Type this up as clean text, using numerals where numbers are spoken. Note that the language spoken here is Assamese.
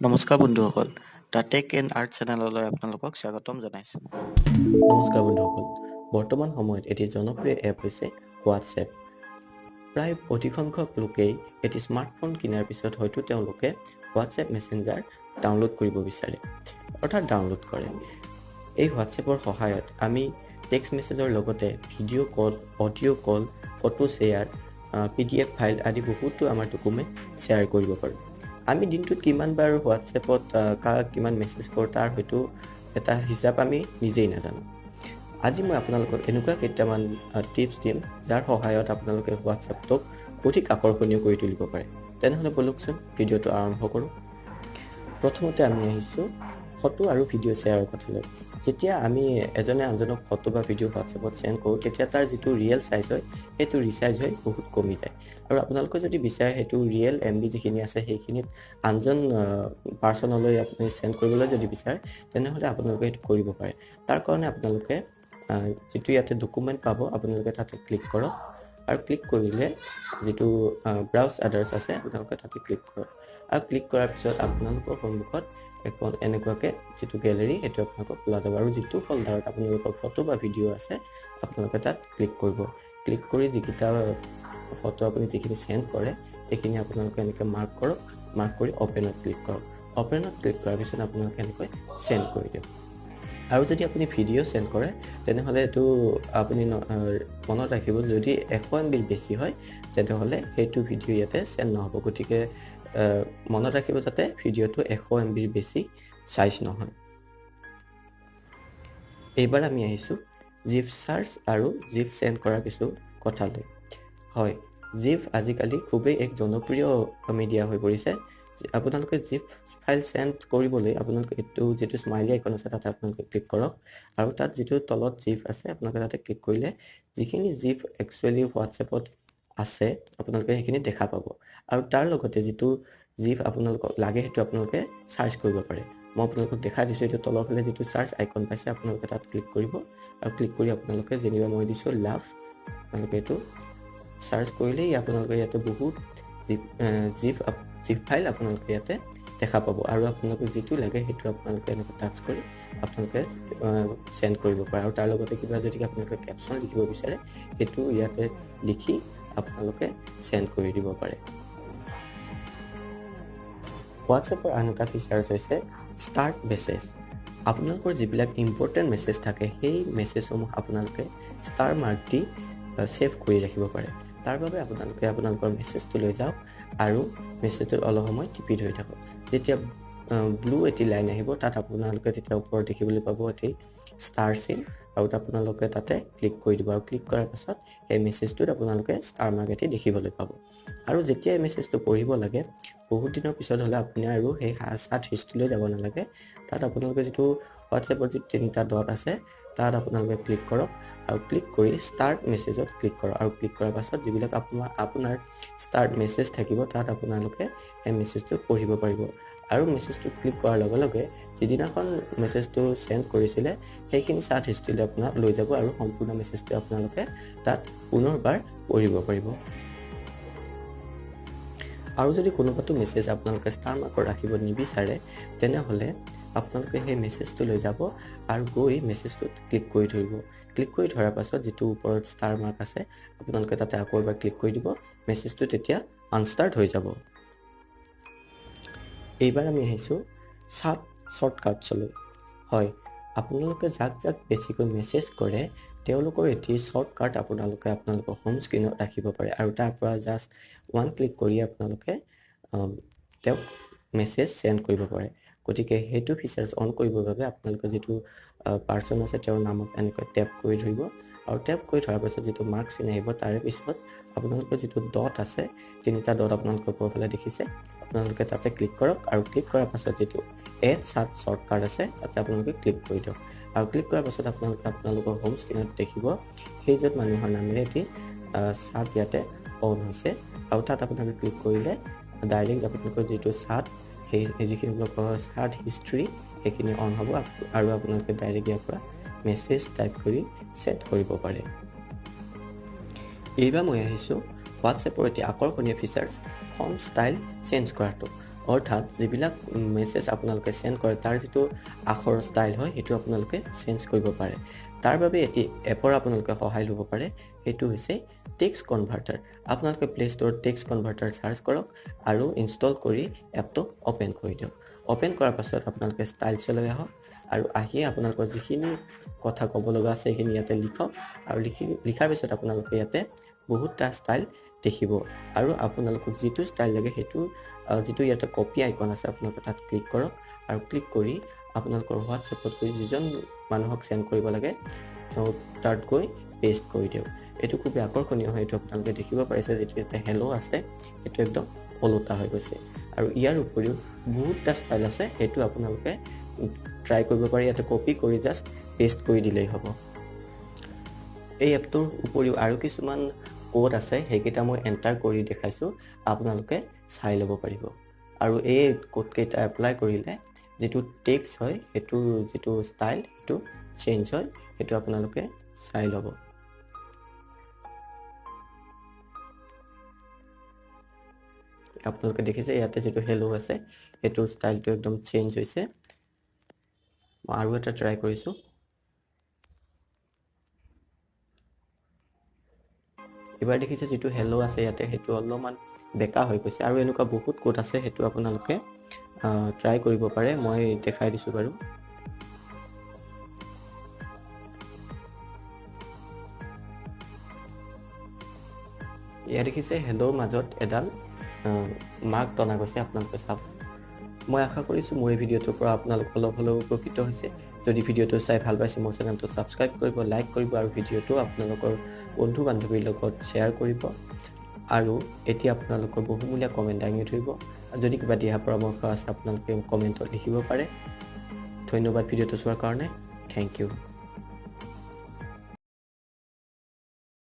নমস্কাৰ বন্ধুসকল, the tech and art চেনেললৈ আপোনালোকক স্বাগতম জনাইছোঁ। নমস্কাৰ বন্ধুসকল, বৰ্তমান সময়ত এটি জনপ্ৰিয় এপ হৈছে হোৱাটছএপ। প্ৰায় অধিকসংখ্যক লোকেই এটি স্মাৰ্টফোন কিনাৰ পিছত হয়তো তেওঁলোকে হোৱাটছএপ মেছেঞ্জাৰ ডাউনলোড কৰিব বিচাৰে, অৰ্থাৎ ডাউনলোড কৰে। এই হোৱাটছএপৰ সহায়ত আমি টেক্সট মেছেজৰ লগতে ভিডিঅ' কল, অডিঅ' কল, ফটো শ্বেয়াৰ, পিডিএফ ফাইল আদি বহুতো আমাৰ ডকুমেণ্ট শ্বেয়াৰ কৰিব পাৰোঁ। আমি দিনটোত কিমান বাৰ হোৱাটছএপত কাক কিমান মেছেজ কৰোঁ, তাৰ হয়তো এটা হিচাপ আমি নিজেই নাজানো। আজি মই আপোনালোকক এনেকুৱা কেইটামান টিপছ দিম, যাৰ সহায়ত আপোনালোকে হোৱাটছএপটোক অধিক আকৰ্ষণীয় কৰি তুলিব পাৰে। তেনেহ'লে ব'লকচোন, ভিডিঅ'টো আৰম্ভ কৰোঁ। প্ৰথমতে আমি আহিছোঁ ফটো আৰু ভিডিঅ' শ্বেয়াৰৰ কথালৈ। যেতিয়া আমি এজনে আনজনক ফটো বা ভিডিঅ' হোৱাটছএপত চেণ্ড কৰোঁ, তেতিয়া তাৰ যিটো ৰিয়েল চাইজ হয়, সেইটো ৰিচাইজ হৈ বহুত কমি যায়। আৰু আপোনালোকে যদি বিচাৰে, সেইটো ৰিয়েল এমবি যিখিনি আছে, সেইখিনিত আনজন পাৰ্চনলৈ আপুনি চেণ্ড কৰিবলৈ যদি বিচাৰে, তেনেহ'লে আপোনালোকে সেইটো কৰিব পাৰে। তাৰ কাৰণে আপোনালোকে যিটো ইয়াতে ডকুমেণ্ট পাব, আপোনালোকে তাতে ক্লিক কৰক আৰু ক্লিক কৰিলে যিটো ব্ৰাউজ আদাৰ্ছ আছে, আপোনালোকে তাতে ক্লিক কৰক। আৰু ক্লিক কৰাৰ পিছত আপোনালোকৰ সন্মুখত এখন এনেকুৱাকৈ যিটো গেলেৰী, সেইটো আপোনালোকক খোলা যাব। আৰু যিটো ফল্ডাৰত আপোনালোকৰ ফটো বা ভিডিঅ' আছে, আপোনালোকে তাত ক্লিক কৰিব। ক্লিক কৰি যিকেইটা ফটো আপুনি যিখিনি চেণ্ড কৰে, সেইখিনি আপোনালোকে এনেকৈ মাৰ্ক কৰক। মাৰ্ক কৰি অ'পেনত ক্লিক কৰক। অ'পেনত ক্লিক কৰাৰ পিছত আপোনালোকে এনেকৈ চেণ্ড কৰি দিয়ক। আৰু যদি আপুনি ভিডিঅ' চেণ্ড কৰে, তেনেহ'লে এইটো আপুনি মনত ৰাখিব, যদি 100 এমবিৰ বেছি হয়, তেনেহ'লে সেইটো ভিডিঅ' ইয়াতে চেণ্ড নহ'ব। গতিকে মনত ৰাখিব যাতে ভিডিঅ'টো 100 এমবিৰ বেছি চাইজ নহয়। এইবাৰ আমি আহিছোঁ জিফ চাৰ্চ আৰু জিফ চেণ্ড কৰাৰ কিছু কথালৈ। হয়, জিফ আজিকালি খুবেই এক জনপ্ৰিয় মিডিয়া হৈ পৰিছে। আপোনালোকে জিফ ফাইল চেণ্ড কৰিবলৈ আপোনালোকে এইটো যিটো স্মাইলি আইকন আছে, তাতে আপোনালোকে ক্লিক কৰক। আৰু তাত যিটো তলত জিফ আছে, আপোনালোকে তাতে ক্লিক কৰিলে যিখিনি জিফ একচুৱেলি হোৱাটছএপত আছে, আপোনালোকে সেইখিনি দেখা পাব। আৰু তাৰ লগতে যিটো জিফ আপোনালোকক লাগে, সেইটো আপোনালোকে চাৰ্চ কৰিব পাৰে। মই আপোনালোকক দেখাই দিছোঁ। এইটো তলৰ ফালে যিটো চাৰ্চ আইকন পাইছে, আপোনালোকে তাত ক্লিক কৰিব। আৰু ক্লিক কৰি আপোনালোকে যেনিবা মই দিছোঁ লাভ, আপোনালোকে এইটো চাৰ্চ কৰিলেই আপোনালোকে ইয়াতে বহুত জিপ ফাইল আপোনালোকে ইয়াতে দেখা পাব। আৰু আপোনালোকে যিটো লাগে, সেইটো আপোনালোকে এনেকৈ টাচ কৰি আপোনালোকে চেণ্ড কৰিব পাৰে। আৰু তাৰ লগতে কিবা যদি আপোনালোকে কেপশ্যন লিখিব বিচাৰে, সেইটো ইয়াতে লিখি আপোনালোকে চেণ্ড কৰি দিব পাৰে। হোৱাটছএপৰ আন এটা ফিচাৰ্ছ হৈছে ষ্টাৰ্ড মেছেজ। আপোনালোকৰ যিবিলাক ইম্পৰ্টেণ্ট মেছেজ থাকে, সেই মেছেজসমূহ আপোনালোকে ষ্টাৰ মাৰ্ক দি ছেভ কৰি ৰাখিব পাৰে। তাৰ বাবে আপোনালোকে আপোনালোকৰ মেছেজটোলৈ যাওক আৰু মেছেজটোত অলপ সময় টিপি ধৰি থাকক। যেতিয়া ব্লু এটি লাইন আহিব, তাত আপোনালোকে তেতিয়া ওপৰত দেখিবলৈ পাব এটি ষ্টাৰ চিন আৰু আপোনালোকে তাতে ক্লিক কৰি দিব। আৰু ক্লিক কৰাৰ পাছত সেই মেছেজটোত আপোনালোকে ষ্টাৰ মাৰ্ক এটি দেখিবলৈ পাব। আৰু যেতিয়া এই মেছেজটো পঢ়িব লাগে, বহুত দিনৰ পিছত হ'লে, আপুনি আৰু সেই চাট হিষ্ট্ৰীলৈ যাব নালাগে। তাত আপোনালোকে যিটো হোৱাটছএপৰ যিটো তিনিটা ডট আছে, তাত আপোনালোকে ক্লিক কৰক আৰু ক্লিক কৰি ষ্টাৰ্ড মেছেজত ক্লিক কৰক। আৰু ক্লিক কৰাৰ পাছত যিবিলাক আপোনাৰ ষ্টাৰ্ড মেছেজ থাকিব, তাত আপোনালোকে সেই মেছেজটো পঢ়িব পাৰিব। আৰু মেছেজটো ক্লিক কৰাৰ লগে লগে যিদিনাখন মেছেজটো চেণ্ড কৰিছিলে, সেইখিনি চাট হিষ্ট্ৰীলৈ আপোনাক লৈ যাব আৰু সম্পূৰ্ণ মেছেজটো আপোনালোকে তাত পুনৰবাৰ পঢ়িব পাৰিব। আৰু যদি কোনোবাটো মেছেজ আপোনালোকে ষ্টাৰ মাৰ্কত ৰাখিব নিবিচাৰে, তেনেহ'লে আপোনালোকে সেই মেছেজটো লৈ যাব আৰু গৈ মেছেজটোত ক্লিক কৰি ধৰিব। ক্লিক কৰি ধৰাৰ পাছত যিটো ওপৰত ষ্টাৰ মাৰ্ক আছে, আপোনালোকে তাতে আকৌ এবাৰ ক্লিক কৰি দিব। মেছেজটো তেতিয়া আনষ্টাৰ্ড হৈ যাব। এইবাৰ আমি আহিছোঁ চাট শ্বৰ্টকাটছলৈ। হয়, আপোনালোকে যাক যাক বেছিকৈ মেছেজ কৰে, তেওঁলোকৰ এটি শ্বৰ্টকাট আপোনালোকে আপোনালোকৰ হোম স্ক্ৰীণত ৰাখিব পাৰে। আৰু তাৰ পৰা জাষ্ট ওৱান ক্লিক কৰি আপোনালোকে তেওঁক মেছেজ চেণ্ড কৰিব পাৰে। গতিকে সেইটো ফিচাৰ্ছ অন কৰিবৰ বাবে আপোনালোকে যিটো পাৰ্চন আছে, তেওঁৰ নামত এনেকৈ টেপ কৰি ধৰিব। আৰু টেপ কৰি ধৰাৰ পাছত যিটো মাৰ্ক চিন আহিব, তাৰে পিছত আপোনালোকৰ যিটো ডট আছে, তিনিটা ডট আপোনালোকৰ ওপৰৰ ফালে দেখিছে, আপোনালোকে তাতে ক্লিক কৰক। আৰু ক্লিক কৰাৰ পাছত যিটো এড চাট শ্বৰ্টকাট আছে, তাতে আপোনালোকে ক্লিক কৰি দিয়ক। আৰু ক্লিক কৰাৰ পাছত আপোনালোকে আপোনালোকৰ হোম স্ক্ৰীণত দেখিব, সেইজন মানুহৰ নামেৰে এটি চাট ইয়াতে অন হৈছে। আৰু তাত আপোনালোকে ক্লিক কৰিলে ডাইৰেক্ট আপোনালোকৰ যিটো চাট, সেই যিখিনি আপোনালোকৰ চাট হিষ্ট্ৰী, সেইখিনি অন হ'ব আৰু আপোনালোকে ডাইৰেক্ট ইয়াৰ পৰা মেছেজ টাইপ কৰি চেণ্ড কৰিব পাৰে। এইবাৰ মই আহিছোঁ হোৱাটছএপৰ এটি আকৰ্ষণীয় ফিচাৰ্ছ, ফণ্ট ষ্টাইল চেঞ্জ কৰাটো। অৰ্থাৎ যিবিলাক মেছেজ আপোনালোকে চেণ্ড কৰে তাৰ যিটো আখৰৰ ষ্টাইল হয় সেইটো আপোনালোকে চেঞ্জ কৰিব পাৰে। তাৰ বাবে এটি এপৰ আপোনালোকে সহায় ল'ব পাৰে, সেইটো হৈছে টেক্সট কনভাৰ্টাৰ। আপোনালোকে প্লে ষ্ট'ৰত টেক্সট কনভাৰ্টাৰ চাৰ্চ কৰক আৰু ইনষ্টল কৰি এপটো অ'পেন কৰি দিয়ক। অ'পেন কৰাৰ পাছত আপোনালোকে ষ্টাইলছলৈ আহক আৰু আহিয়ে আপোনালোকৰ যিখিনি কথা ক'ব লগা আছে সেইখিনি ইয়াতে লিখক আৰু লিখাৰ পিছত আপোনালোকে ইয়াতে বহুতটা ষ্টাইল দেখিব আৰু আপোনালোকক যিটো ষ্টাইল লাগে সেইটো যিটো ইয়াতে কপি আইকন আছে আপোনালোকে তাত ক্লিক কৰক আৰু ক্লিক কৰি আপোনালোকৰ হোৱাটছএপত গৈ যিজন মানুহক চেণ্ড কৰিব লাগে তেওঁ তাত গৈ পেষ্ট কৰি দিয়ক। এইটো খুবেই আকৰ্ষণীয় হয়, এইটো আপোনালোকে দেখিব পাৰিছে যিটো ইয়াতে হেল্ল' আছে সেইটো একদম ওলোটা হৈ গৈছে। আৰু ইয়াৰ উপৰিও বহুতটা ষ্টাইল আছে, সেইটো আপোনালোকে ট্ৰাই কৰিব পাৰি। ইয়াতে কপি কৰি জাষ্ট পেষ্ট কৰি দিলেই হ'ব। এই এপটোৰ উপৰিও আৰু কিছুমান কোড আছে, সেইকেইটা মই এণ্টাৰ কৰি দেখাইছোঁ, আপোনালোকে চাই ল'ব পাৰিব। আৰু এই কোডকেইটা এপ্লাই কৰিলে যিটো টেক্সট হয় সেইটোৰ যিটো ষ্টাইল সেইটো চেঞ্জ হয়, সেইটো আপোনালোকে চাই ল'ব। আপোনালোকে দেখিছে ইয়াতে যিটো হেল্ল' আছে সেইটোৰ ষ্টাইলটো একদম চেঞ্জ হৈছে। মই আৰু এটা ট্ৰাই কৰিছোঁ। এইবাৰ দেখিছে যিটো হেল্ল' আছে ইয়াতে সেইটো অলপমান বেকা হৈ গৈছে। আৰু এনেকুৱা বহুত কোড আছে, সেইটো আপোনালোকে ট্ৰাই কৰিব পাৰে, মই দেখাই দিছোঁ বাৰু। ইয়াত দেখিছে হেল্ল'ৰ মাজত এডাল মাৰ্ক টনা গৈছে, আপোনালোকে চাওক। মই আশা কৰিছোঁ মোৰ এই ভিডিঅ'টোৰ পৰা আপোনালোক অলপ হ'লেও উপকৃত হৈছে। যদি ভিডিঅ'টো চাই ভাল পাইছে মোৰ চেনেলটো ছাবস্ক্ৰাইব কৰিব, লাইক কৰিব আৰু ভিডিঅ'টো আপোনালোকৰ বন্ধু বান্ধৱীৰ লগত শ্বেয়াৰ কৰিব। আৰু এতিয়া আপোনালোকৰ বহুমূলীয়া কমেণ্ট দাঙি ধৰিব। যদি কিবা দিহা পৰামৰ্শ আছে আপোনালোকে কমেণ্টত লিখিব পাৰে। ধন্যবাদ ভিডিঅ'টো চোৱাৰ কাৰণে। Thank you.